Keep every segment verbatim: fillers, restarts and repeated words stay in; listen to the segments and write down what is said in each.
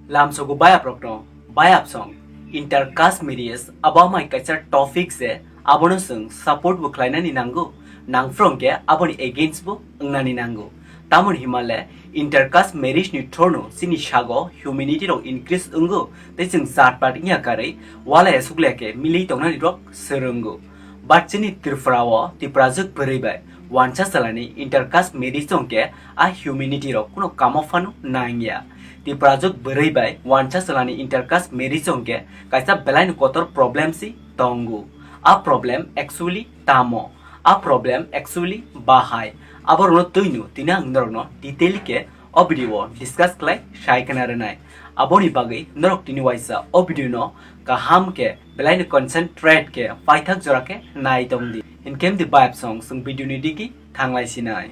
Lamsogo bayap rokno, bayap song, intercaste marriage abo amai kaisa topic se, abono chwng support bo khlainani nango, nangphrong khe aboni against bo wngnani nango. Tamoni himale intercaste marriage ni through no chini sago humanity rok increase wngo, tei chwng jat pat wngya karwi walai aswk le khe milwi tongnani rok swrwngo. But chini Tripura o Tiprajwk bwrwi bai wansa salani intercaste marriage tongkhe a humanity rok kuno kamo phano nangya. Tiprajwk bwrwi bai wansa salani intercaste marriage tongkhe kaisa belaino kotor problem si tongo. A problem actually tamo? A problem actually bahai? Aborokno twino tini ang norokno detail khe o video o discuss khlai sai khna rwnai. Aboni bagwi norok tini waisa o video no kaham khe belaino concentrate khe paithak jora khe nai tong di. Hinkhe di bayap song chwng video ni digi thanglai sinai.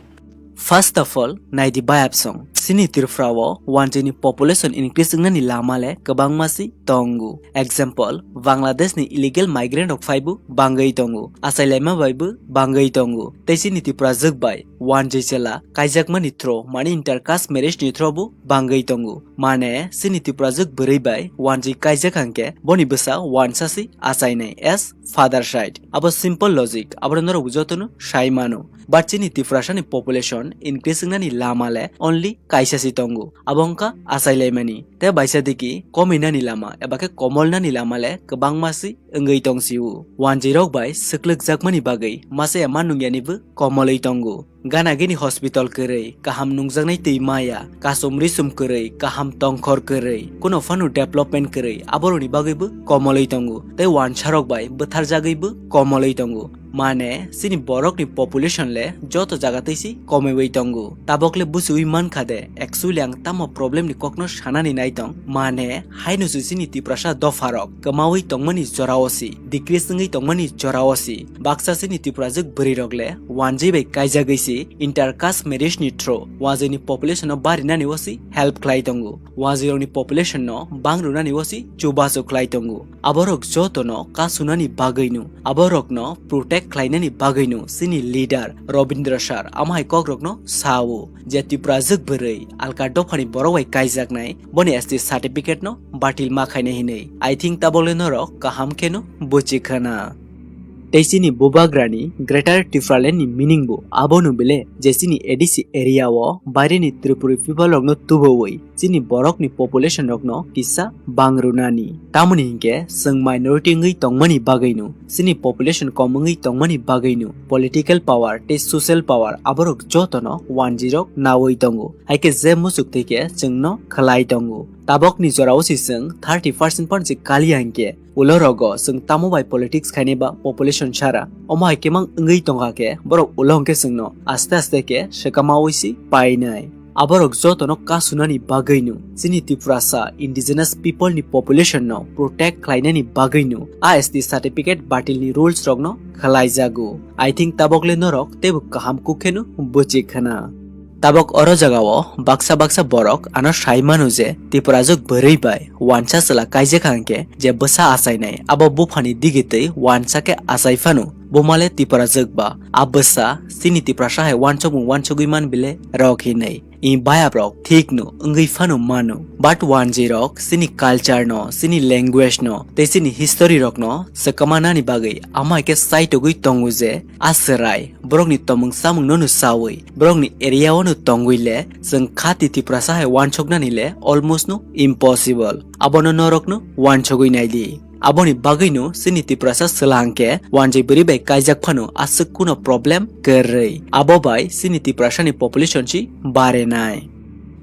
First of all, nai di bayap song. Chini Tripura o wanjini population increase wngnani lama le kwbangma si tongo. Example, Bangladesh ni illegal migrant rok phaibo bangwi tongo. Achai laima bai bo bangwi tongo. Tei chini Tiprajwk bai wanjwi chela kaijakmani through, mani intercaste marriage ni through bo bangwi tongo. Mane chini Tiprajwk bwrwi bai wanjwi kaijak hangkhe boni bwsa wansa si achainai as father side. Abo simple logic, abo norok jotono sai mano. But chini Tiprasani population increase wngnani lama le only kaisa si tongo. Abo wngkha achai laimani. Tei baisa digi kominani lama eba khe komolnani lama le kwbangma si wngwi tong sio. Wanjwi rok bai swklwk jakmani bagwi masa ya ma nung yani bo komolwi tongo. Gana gini hospital kwrwi, kaham nungjaknai twi maya, kasum risum kwrwi, kaham tongkhor kwrwi, kuno phano development kwrwi, aborokni bagwi bo komolwi tongo. Tei wansa rok bai bwtharjagwi bo komolwi tongo. Mane, chini borokni population le joto jaga twi si komiwi tongo. Tabok le buchiwi mankha de, actually ang tamo problem ni kokno sanani nai tong. Mane, haino se chini Tiprasa dopha rok kwmawi tongmani jora o si, decrease wngwi tongmani jora o si. Baksa chini Tiprajwk bwrwi rok le wanjwi bai kaijagwi si intercaste marriage ni through wanjwi ni population no barinani o si help khlai tongo. Wanjwi rok ni population no bang rwnani o si chubachu khlai tongo. Aborok joto no kasunani bagwi no, aborok no protect khlainani bagwi no chini leader Robindra sir amahai kok rok no sao je Tiprajwk bwrwi alka dophani borok bai kaijaknai, boni S T certificate no batil ma khainai hinwi. I think tabok le norok kaham kheno buchi khana. Tei chini bubagrani Greater Tipraland ni meaning bo abono bile je chini A D C area o baireni Tripuri people rokno tubuwi chini borokni population rokno kisa bang rwnani. Tamoni hinkhe chwng minority wngwi tongmani bagwino, chini population kom wngwi tongmani bagwino political power tei social power aborok jotono wanjwirok nawi tongo. Haikhe je muchuk twi khe chwngno khlai tongo. Tabokni jorao se chwng thirty percent phano se kaliya hinkhe, ulo rogo chwng tamo bai politics khainai ba population sara. Omo hai khe mang wngwi tongkha khe borok ulo hwnkhe chwngno aste aste khe swkamawi se painai. Aborok jotono kasunani bagwino, chini Tiprasa indigenous people ni population no protect khlainani bagwino a S T certificate batil ni rules rokno khlaijago. I think tabok le norok teibo kaham kuk kheno buchi khna. Tabok oro jagao baksa baksa borok ano sai mano je Tiprajwk bwrwi bai wansa chwla kaijak hangkhe je bwsa achainai abo buphani digi twi wansa khe achai phano bumale Tiprajwk ba a bwsa chini Tiprasa hai wansokmung wansogwi man bile rok hinwi. I bayap rok thik no wngwi phano mano, but wanjwi rok chini culture no, chini language no tei chini history rok no swkama nani bagwi amai khe chaitogwi tongo je a chwrai borokni tomung samung no no chawi, borokni area o no tongwi le chwng khati Tiprasa hai wansoknani le almost no impossible. Abono norok no wansogwi nai di. Aboni bagwi no chini Tiprasa chwla hwnkhe wanjwi bwrwi bai kaijak phano aswk kuno problem kwrwi. Abo bai chini Tiprasa ni population si barenai.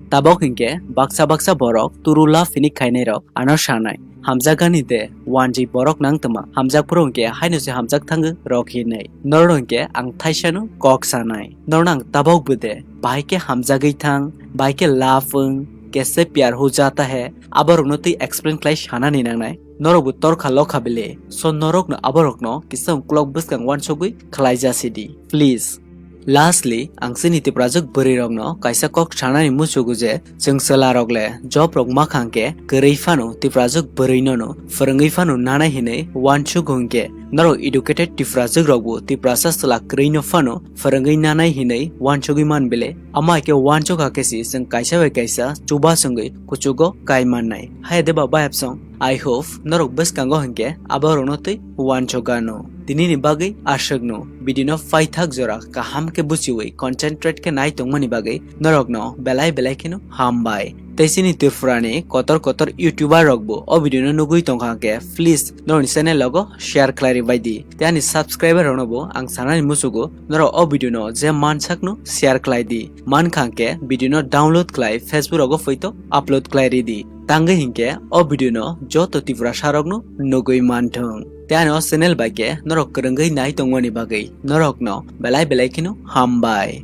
Tabok hinkhe baksa baksa borok turu la phini khainai rok ano sanai. Hamjakgani de, wanjwi borok nang tma, hamjak phuru hwnkhe haino se hamjak thango rok hinwi. Norok hwnkhe ang thaisano kok sanai. Norok ang tabok bo de, bahai khe hamjagwi thang, bahai khe love wng, kaise pyar ho jata hai, aborokno twi explain khlai sanani nangnai. Norok bo torkha lokha bile, so norokno aborokno kisa uklok bwskang wansogwi khlai ja sidi, please. Lastly, ang chini Tiprajwk bwrwi rokno kaisa kok sanani muchugo je, chwng chwla rok le job rok makhang khe kwrwi phano Tiprajwk bwrwi nono phwrwngwi phano nanai hinwi uansugo hinkhe, norok educated Tiprajwk rokbo Tiprasa chwla kwrwi no phano phwrwngwi nanai hinwi uansugwi man bile. Amo hai khe uansuk ha khe si chwng kaisa bai kaisa chuba chwngwi kuchugo kai mannai. Hai de ba bayapsong. I hope norok bwskango hinkhe aborokno twi uansuk gano. Tinini bagwi aswkno video no paithak jora kaham khe buchiwi concentrate khe nai tongmani bagwi norokno belai belai kheno hambai. Tei chini Tripura ni kotor kotor YouTuber rokbo o video no nugwi tongkha khe please norokni channel logo share khlai ribai di. Tei ani subscriber rokno bo ang sanani muchugo norok o video no je mansakno share khlai di. Mankha khe video no download khlai Facebook rogo phoito upload khlai ridi. Tangwi hinkhe o video no joto Tiprasa rokno nugwi manthung. Tei ani o channel bai khe norok kwrwngwi nai tongmani bagwi norokno belai belai kheno hambai.